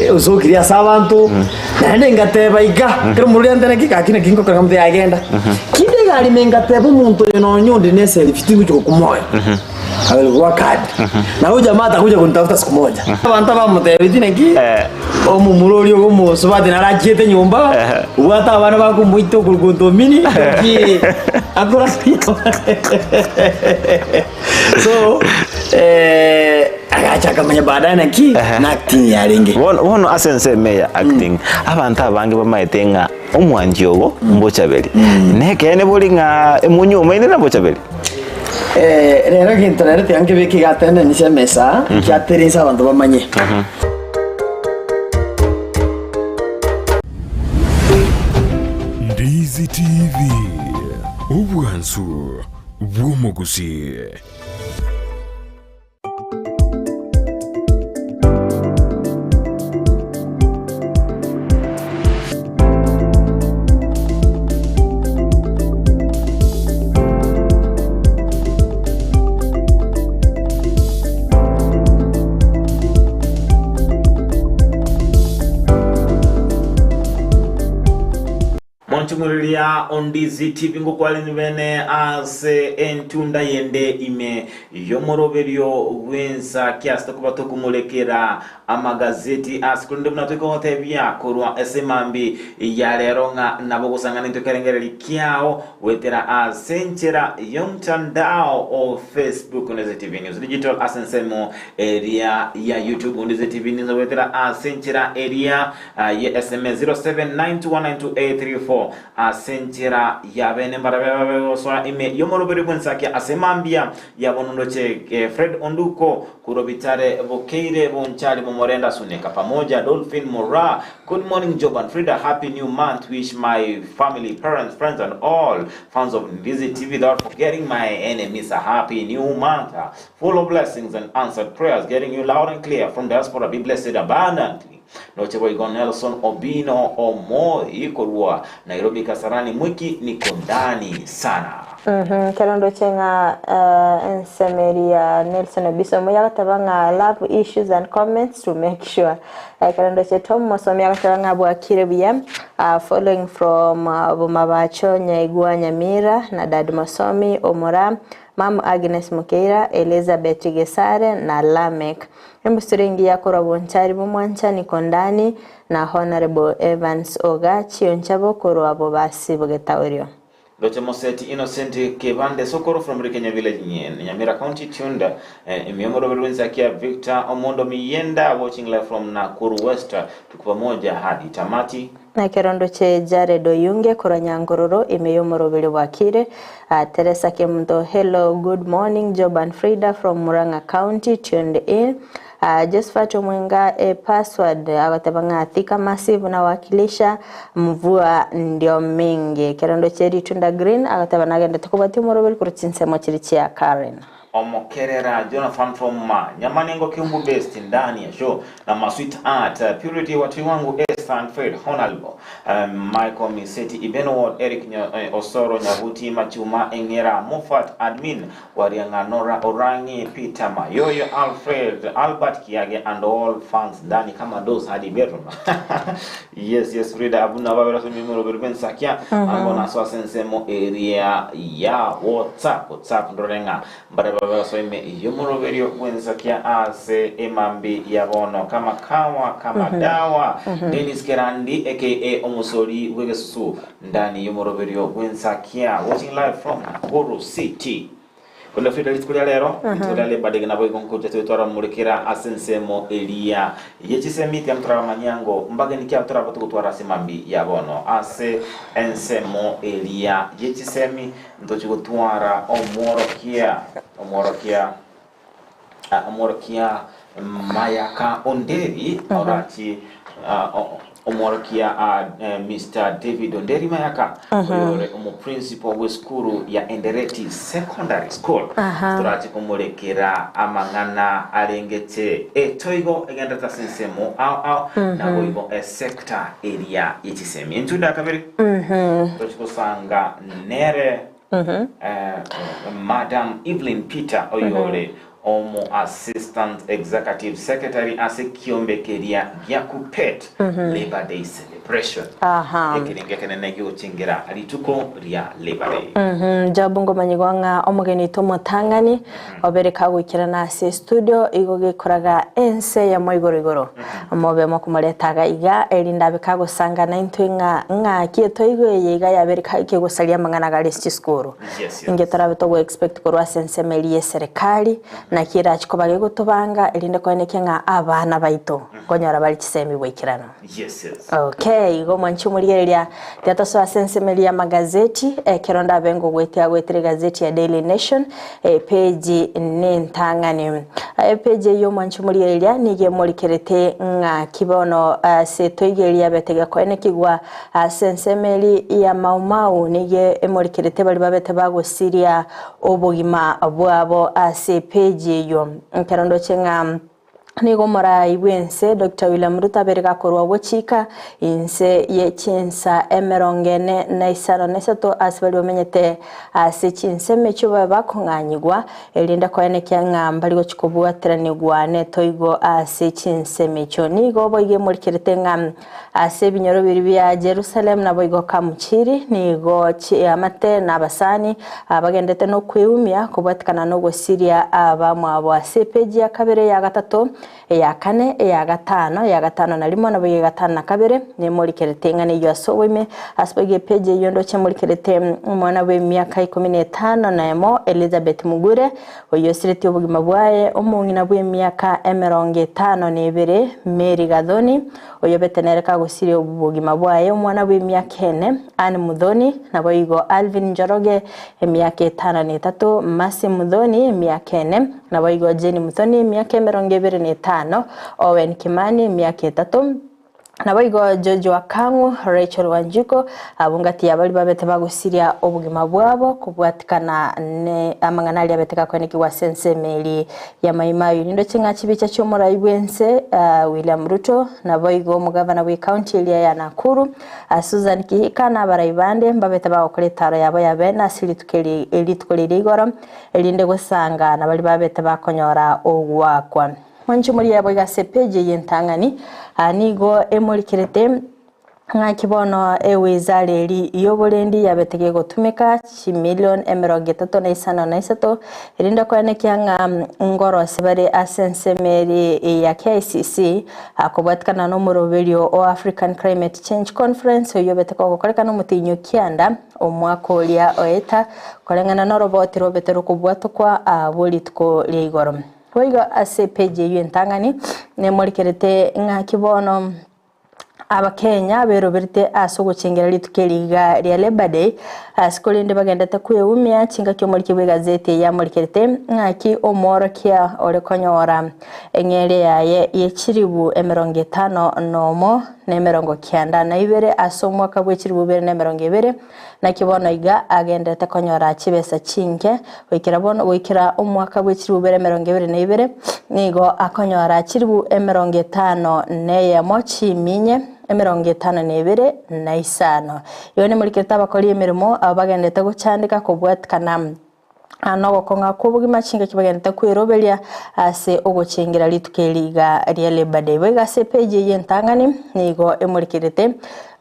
osokire ase abanto, naende ngateba iga, ekero omorwori antebia naki gaki naki ngokora nkamotebia aye genda. Kinde egari ime ngateba omonto oyo nonye onde na eselfie tingochia gokomoa. Aberwa kadi. Na huyu jamaa atakuja kunitafuta siku moja. Abanto bamotebetie naki omomura oria omosubati naro achiete nyomba obwate abana bakomoita okorokwa ntomini naki akora so eh, agacha akamanya baadaye naki na acting yarenge. Bono bono ase ensemo eye ya acting, abanto abange bamaete ng'a omwanchi obo mbochaberi. Nekeene bori ng'a emonyuomaine na bochaberi? Rero egento rero tiga nkebeke iga atende inse emesa, nkiatere inse abanto bamanye. Ndizi TV, obwansu bw'omogusii. Monchung'ureria Ondizi TV ngokwareni bene ase entunda yende ime y'omoroberio bw'ensa kiase tokoba tokomorekera amagazeti ase korende buna toikogotebia korwa ase mambi ya rero ng'a nabo gosang'ana intwe ekerengererio kiao goetera ase enchera y'omtandao o Facebook Ondizi TV News Digital ase ensemo eria ya YouTube Ondizi TV News goetera ase enchera eria Aye SMS 0792192834 ase enchera ya bene mbarabe babe gosoa ime y'omoroberi bw'ensakia ase mambia ya bono ndoche Fred Onduko korwa Bitare Bokeire Bonchari Momorenda Suneka pamoja Dolphin Moraa Good morning Job and Frida Happy new month wish my family parents friends and all fans of Ndizi TV without forgetting my enemies a happy new month full of blessings and answered prayers getting you loud and clear from diaspora be blessed abundantly Noche boigo Nelson Obino Omoi korwa Nairobi Kasarani Mwiki niko ndani sana. Ekero ndoche ng'a ensemo eria ya Nelson Obiso Omoi agateba ng'a love issues and comments to make sure. Ekero ndoche Tom Mosomi agateba ng'a bwakire buya following from Bomabacho Nyaigwa Nyamira na Dad Mosomi Omora Mum Agnes Mukeira, Elizabeth Gesare na Lameck. Embusuro engiya korwa Bonchari bw'Omwanchani Kondani na Honourable Evans Ogachi Onchabo korwa Bobasi Bogetaorio. Ndoche Moseti Innocent Kebande Sokoro from Rikenya Village Nyamira County tuned Emiomoro Berwensakia Victor Omondo Miyenda watching live from Nakuru West tuko pamoja hadi tamati. Ekero ndoche Jared Oyunge korwa Nyankororo ime y'omoroberi bwakire, Teresa Kemunto hello good morning Job and Frida from Murang'a County tuned in, Josephat Omwenga e password agoteba ng'a Thika Massive nawakilisha mvua ndio mingi. Ekero ndoche Ritunda Green agoteba nagendete kobwatia omoroberi korwa chinsemo chiria chia Karen. Omokerera Jonathan from Nyamanengo Kiumbu based ndani ya show na ma sweet art Purity watu wangu Esther. Sanfred Honorable Michael Miseti Iben Ward Eric Osoro Nyabuti Machuma Eng'era Moffat Admin Wariang'a Nora Orangi Peter Mayoyo Alfred Albert Kiage and all fans ndani kama dos hadi bedroom yes yes Frida abuna babera ase emimo roberi bwensakia abo naso ase ensemo eria ya WhatsApp WhatsApp ndore ng'a mbare babe basoa ime y'omoroberio bw'ensakia ase emambi ya bono kama kawa kama dawa Dennis Kerandi aka omosori bw'egesusu ndani y'omoroberio bw'ensakia watching live from Nakuru City Korende Frida rituko ria rero rituko ria Labor Day naboigo nkocha twetwara ase ensemo eria ye chisemi tiga toramanya ngo mbageni ki abwo toraba togotwara ase emambi ya bono ase ensemo eria ye chisemi ntochi gotwara omworokia omworokia omworokia Mayaka Onderi orachi omworokia Mister David Onderi Mayaka oyore omoprincipal bw'esukuru ya Endereti Secondary School torachi komorekera amang'ana arengete etoigo egenderete ase ensemo ao ao naboigo esector eria ye chisemi. Entunda ya kabere tochi gosanga nere Madam Evelyn Peter oyore omo Assistant Executive Secretary ase ekiombe keria gia Kuppet Labour Day Celebration ekerengo ekenene giogochengera rituko ria Labour Day. Job ngomanyigwa ng'a omogeni oito omotang'ani obere kagoikerana ase estudio igo gekoraga ense eyemo igoro igoro mobe mokomoreta iga iga erinde abe kagosanga naintwe ng'a ng'aki etoigo eye iga yabere kegosaria amang'ana agare ase chisukuru. Inche torabe togo expect korwa ase ensemo eria ye serikali, naki erachi koba gegotobanga erinde koenekia ng'a abana baito nkonyora bare chisemi bwaikeranu. Okay, igo mwanche omorigereria, tiga tosoe ase ensemo eria y'amagazeti, ekero ndabe ngogoetia goetera egazeti ya Daily Nation, epage nentang'ani. Epage eyio mwanche omorigereria nigo emorikerete ng'aki bono ase toigo eria yabete gekoenekigwa Ase ensemo eria ya Mau Mau nigo emorikerete baria babete bagosiria obogima bwabo ase epeji eyio. Ekero ndoche ng'a nigo omorai bw'ense Doctor William Ruto abere gakorwa ogochika inse ye chinsa emerongo ene na isano na isato ase baria bamenyete ase chinsemo echio babe bakong'anyigwa erinde koenekia ng'a mbari gochia kobwateranigwa netoigo ase chinsemo echio. Nigo boigo emorikerete ng'a Ase ebinyoro biria bia Jerusalemu naboigo Kamuchiri, nigo chiamate na abasani abagendete nokweumia kobwatikana nogosiria abamwabo ase epeji ya kabere, eya gatato, eya kane, eya gatano, eya gatano na rimo, naboigo eya gatano na kabere, nemorikerete ing'ana eyio ase oboime. Ase boigo epeji eyio ndoche emorikerete omwana bw'emiaka ikomi na etano na emo, Elizabeth Mugure, oyio osiretie obogima bwaye, omong'ina bw'emiaka emerongo etano na ebere, Mary Gathoni, oyobete nere kagosiria obogima bwaye, omwana bw'emiaka ene, Ann Muthoni, naboigo Alvin Njoroge, emiaka etano na etato, Mercy Muthoni, emiaka ene, naboigo Jane Muthoni, emiaka emerongo ebere na etano, Owen Kimani, emiaka etato, Naboigo George Wakang'u, Rachel Wanjiko, abwo ngati ya baria babete bagosiria obogima bwabo kobwatikana ne amang'ana aria abete gakoenekigwa ase ensemo eria ya Mai Mahiu. Nindoche ng'a chibicha chi'omorai bw'ense William Ruto, naboigo omogavana bw'ecounty eria ya Nakuru Susan Kihika na abarai bande mbabete bagokora etaro yabo ya bene ase rituko eri rituko riria igoro erinde gosanga na baria babete bakonyora ogoakwa. Mwanche moria boigo ase epeji eye entang'ani, aa nigo emorikerete ng'aki bono ewizara eri y'oborendi yabete gegotumeka chimilion emerongo etato na isano na isato, erinde koenekia ng'a ngorosi bare ase ensemo eri ya KICC kobwatikana nomoroberio o African Climate Change Conference oyio obete kogokorekana omotienyi o kianda omwaka oria oeta koreng'ana noroboti robete rokobwatokwa bwe rituko ria igoro. Boigo ase epeji eyio entang'ani nemorikerete ng'aki bono Abakenya beroberete ase ogochengera rituko eri iga ria Labour Day ase korende bagendete kweumia chingaki omoriki bw'egazeti eye amorikerete ng'aki omworokia ore konyora eng'eria yaye ye chiribu emerongo etano nomo na emerongo kianda na ibere ase omwaka bwe chiribu ibere na emerongo ebere Naki bono iga agenderete konyora chibesa chinke, goikera bono goikera omwaka bwe chilifu ibere emerongo ebere na ibere, nigo akonyora chilifu emerongo etano na eyemo chiminye. 55. Igo nemorikerete abakori emeremo abo bagenderete gochandeka kobwatikana nogokong'a kw'obogima chingaki bagenderete kweroberia ase ogochengera rituko eri iga ria Labour Day. Boigo ase epeji eye entang'ani nigo emorikerete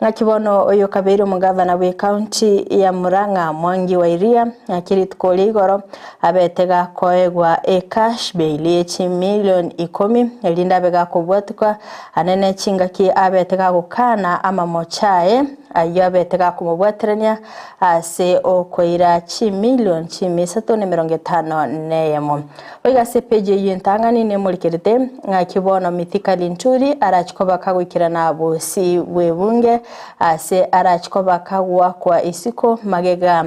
Ng'aki bono oyo okabeire omogavana bw'ecounty ya Murang'a Mwangi wa Iria ng'aki rituko ria igoro abete gakoegwa ecash bail ye chimilion ikomi erinde abe gakobwatwa anene chingaki abete gagokana amamocho aye ayio abete gakomobwaterania ase okoira chimilion chimia isato na emerongo etano neyemo. Boigo ase epeji eyio entang'ani nemorikerete, ng'aki bono Mithika Linturi arachi koba kagoikerana bosio bw'ebunge ase arachi koba kagoakwa isiko magega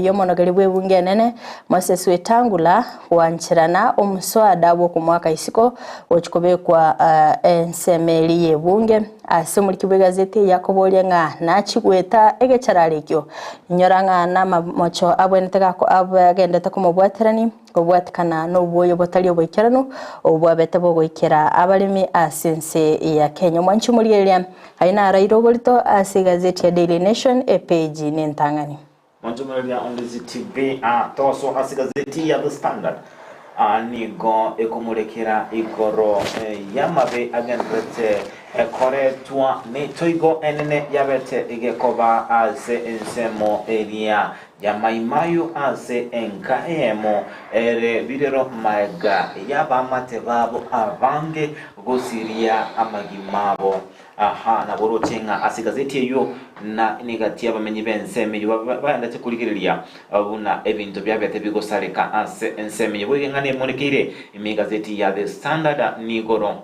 y'omonogeri bw'ebunge enene Moses Wetangula gwancherana omoswada bw'okomoaka isiko gochi kobekwa ensemo eria y'ebunge. Ase omoriki bw'egazeti eye akoboria ng'a nachi goeta egechararo ekio, inyora ng'a namamocho abwenerete gako agendete komobwaterania Kobwatikana nobwoyo botari oboikeranu obwo bwabete bogoikera abaremi ase ense ya Kenya. Omwanchi omorigereria aye naraire oborito ase egazeti ya Daily Nation epeji nentang'ani. Mwanchi omorigereria on Ndizi TV tosoa ase egazeti ya The Standard nigo ekomorekera igoro y'amabe agendererete koretwa netoigo enene yabete egekoba ase ensemo eria Yamaimayo ase enka eyemo ere birero magega y'abaamate babo abange gosiria amagima abo. Aha nabo oroche ng'a ase egazeti eyio na negati y'abamenyi b'ensemo eyio baendete korigereria buna ebinto biabete bigosareka ase ensemo eyio. Boigo eng'ana emorekeire ime egazeti ya The Standard nigoro.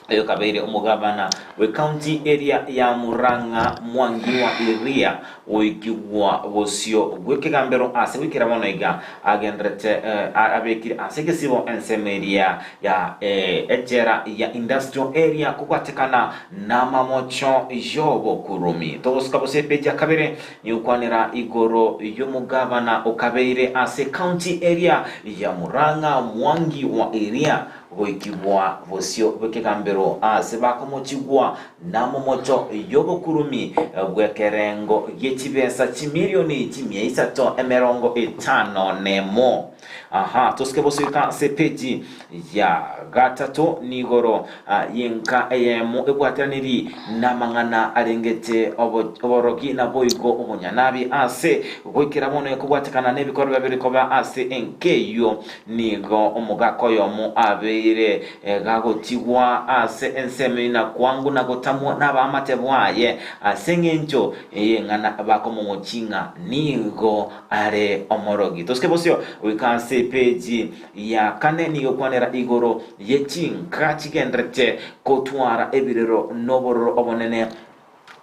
Oyokabeire omogabana bw'ecounty eria ya Murang'a Mwangi wa Iria goikigwa bosio bw'ekegambero ase goikera bono iga agenderete abekire ase egesibo ensemo eria ya echela ya Industrial Area kobwatekana namamocho y'obokurumi. Togosuka bosa epeji ya kabere nigokwanera igoro y'omogabana okabeire ase ecounty eria ya Murang'a Mwangi wa Iria Goikigwa bosio bw'ekegambero aase bakomochigwa namomocho y'obokurumi bw'ekerengo gie chibesa chimilioni chimia isato emerongo etano nemo. Aha, tosuke bosoika ase epeji ya gatato nigoro y'enka eyemo ebwateraniri namang'ana arengete oborogi naboigo obonyanabi ase goikera bono ekobwatekana nebikorwa bire koba ase enka eyio. Nigo omogaka oyomo abeire gagotigwa ase ensemo na kwangu na gotamwa nabaamate baye, ase engencho y'eng'ana bakomomochia ng'a nigo are omorogi. Tosike bosio goika ase epeji ya kane nigo ekwanera igoro ye chinka chigenderete kotwara ebirero nobororo obonene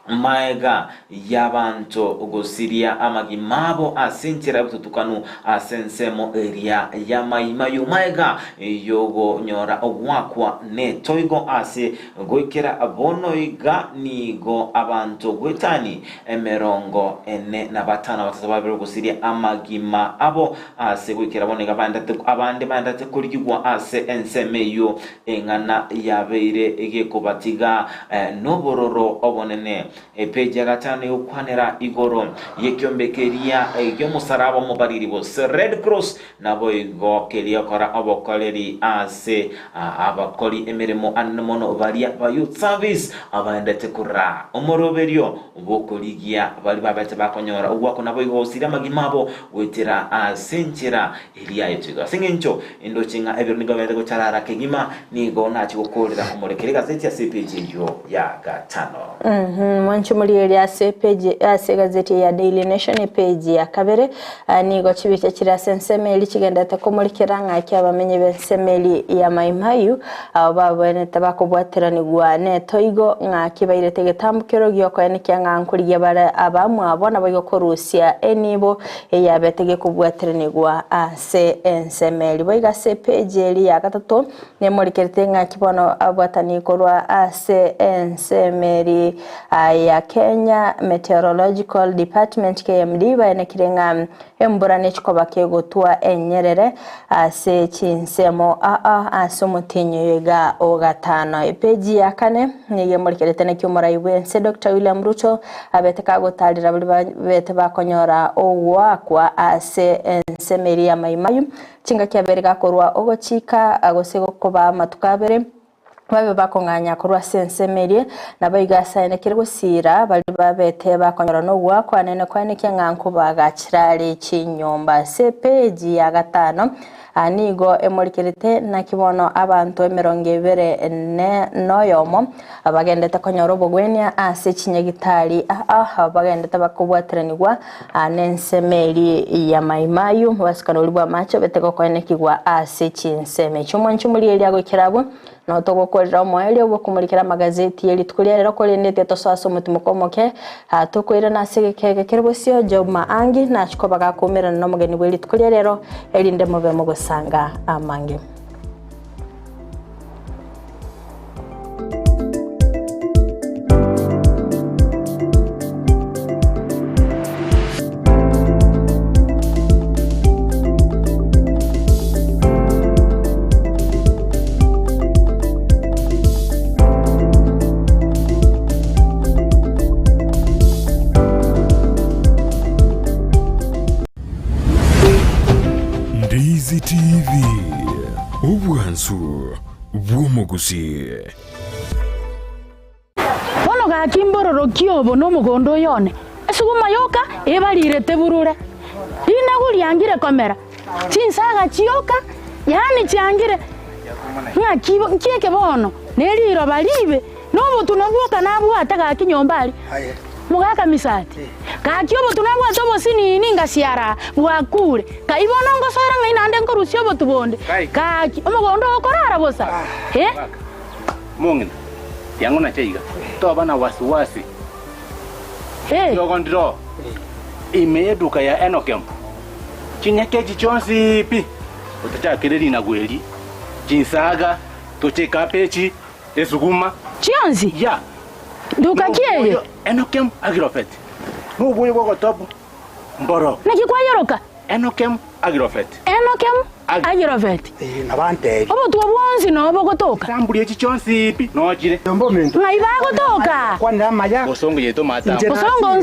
Maega y'abanto gosiria amagima abo ase enchera y'obotutukanu ase ensemo eria y'amaimayo, maega y'okonyora ogoakwa netoigo ase goikera bono iga nigo abanto goetani emerongo ene na batano batato babere gosiria amagima abo ase goikera bono iga abande baendete korigigwa ase ensemo eyio Eng'ana yabeire egekobatiga nobororo obonene. Epeji ya gatano egokwanera igoro y'ekiombe keria gi'omosaraba omobariri gose Red Cross, naboigo keria gokora obokoreri ase abakori emeremo anene mono baria ba Youth Service abaendete koraa omoroberio bw'okorigia baria babete bakonyora ogwakwa naboigo gosiria amagima abo goetera ase enchera Eria aetwe ase engencho indoche ng'a ebiro nigo biarenge gocharara kegima, nigo nachia gokoorera komorekera egazeti ase epeji eyio ya gatano. Mwanche morigererie ase epeji ase egazeti eye ya Daily Nation epeji ya kabere nigo chibicha chire ase ensemo eria chigenderete komorekera ng'aki abamenyi b'ensemo eria ya Mai Mahiu abo babwenerete bakobwateranigwa netoigo ng'aki bairete egetambokero giokoenekia ng'a nkorigia bare abamwabo naboigo korusia enibo Eyabete gekobwateranigwa ase ensemo eria. Boigo ase epeji eria ya gatato nemorikerete ng'aki bono abwatani korwa ase ensemo eria. Ya Kenya Meteorological Department, KMD, baenekire ng'a embura nechikoba kegotwa enyerere ase chinsemo aa ase omotienyi oyo iga o gatano. Epeji ya kane nigo emorekerete naki omorai bw'ense Doctor William Ruto abete kagotarera baria babete bakonyora ogoakwa ase ensemo eria ya Mai Mahiu chingaki abere gakorwa ogochika gose koba amatuko abere Babe bakong'anya korwa ase ensemo eria, naboigo ase aye nekere gosiira baria babete bakonyora nogoakwa nene kwanekia ng'a nkobagachera are chinyomba. Ase epeji ya gatano aa nigo emorikerete naki bono abanto emerongo ebere ne noyomo bagendete konyora obogwenia ase chinyagitari aa bagendete bakobwateranigwa nensemo eria ya Mai Mahiu obasikana oria bw'amache obete gokoenekigwa ase chinsemo echi. Omwancho omorieria agoikera abwo, nao togokorera omoerio bw'okomorikera amagazeti ye rituko ria rero korende tetosoa ase omotimoko omoke, tokoirana ase egeka eke kere bosio Job Maangi nachie koba gakoumerana nomogeni bwe rituko ria rero, erinde mobe mogosanga amange. Ndizi TV, obwansu bw'omogusii. Bono gaki mbororokie obo nomogondo oyo one, esuguma yoka ebarirete burure, rinagu riangire komera, chinsaga chioka, yaani chiangire. Ng'aki nki eke bono? Neriroba ribe, na obotunwa bwoka nabwate gaki nyomba aria. Mogaka Misati, Gaki obotu nabwate obosinini ngasiara bwakure, kai bono ngosoera ng'ai naende nkorusia obotu bonde? Gaki omogondo oo okorara bosa, eh? Mong'ina, tiang'o nache iga, toba na wasiwasi. Riogo ndiro ime y'eduka ya Enokem, chinyeke echi chionsi pi, otachakere rinagu eri, chinsaga, toche ekabechi, esuguma. Chionsi? Ya. Nduka ki eye? Enokem Agirofet, noboyo bw'ogotobu mboro. Naki kwayoroka? Enokem Agirofet. Enokem Agirofet. Obotwa bwonsi noo bogotoka. Chamburi echi chionsi pi nochire. Ng'ai bagotoka? Bosongo yaito matambe. Bosongo.